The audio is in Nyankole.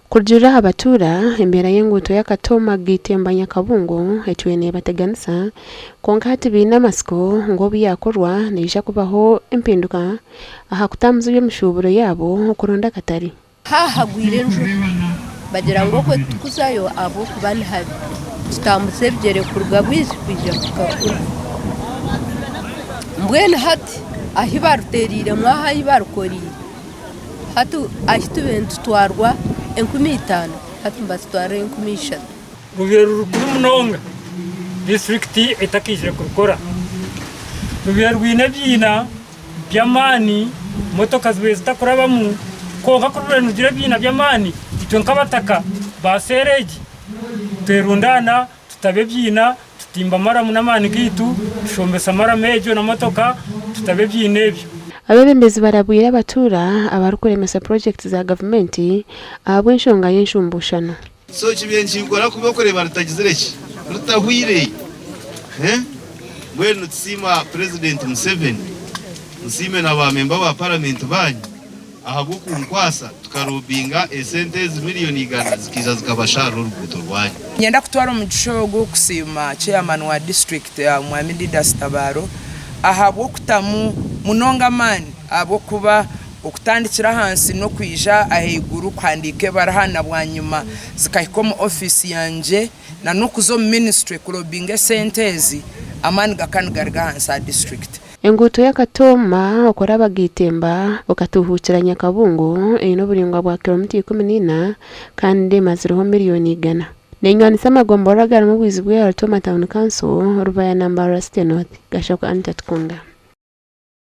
Kurugiirira aha batuura, embeera y'enguuto y'Akatooma Gaitemba Nyakabungo etwire neebateganisa kwonka hati baine amatsiko ngu obu yaakorwa neija kubaho empinduka aha kutambuza eby'emishuuburo yaabo okuronda akatare. Haahagwire enjura, bagira ngu okwe titukuzayo ahabw'okuba ni habi. Tutambuza ebigyere kuruga Bwizi kwija kuhika kunu. Mbwenu hati ahi baruteereiremu aho ahi barukoreire, Hati ahi tubaire nitutwarwa 5000 hati nibatutwarira 3000. Rubaire ruri kubi munonga disiturikiti etakaizire kurukora. Rubaire rwine ebiina by'amaani, motoka zibaire zitakurabamu kwonka ku rubaire nirugira ebiina by'amaani itwe nk'abataka ba seeri egi twerundaana tutaba ebiina Tutimba maramu n'amaani gaitu, tushombesa maramu egyo na motoka, tutaba ebiina ebyo. Abeebembezi barabwire abatuura abarikuremesa purogyekiti za gavumenti ahabw'enshonga y'enshumbuushano. So kibaire nikinkora kubi okureeba ritagizire ki? Ritahwire. Mbwenu nitusiima Purezidenti Museveni, musiime na ba memba ba paramenti baanyu ahabw'okunkwasa tukarobinga esente ezi miriyoni igana zikaija zikabasharira oruguuto rwanyu. Niinyenda kutwara omugisha ogu kusiima Chairman wa disiturikiti Mwami Didas Tabaro ahabw'okutamu munonga amaani ahabw'okuba okutandikira ahansi n'okwija ahaiguru kuhandiika ebaruha na bwanyima zikahika omu ofiisi yangye na n'okuza omu minisitule kurobinga esente ezi amaani gakaba nigaruga ahansi aha disiturikiti. Enguuto y'Akatooma okuraba Gaitemba okatuuhuukira Nyakabungo eine oburaingwa bwa kilomita 14 kandi emazireho miriyoni igana. Nenywanisa amagomborora agarimu obwizi bwa Rutooma Town Council, Rubaya na Mbarara City North, Gashakwa Anita Tukunda.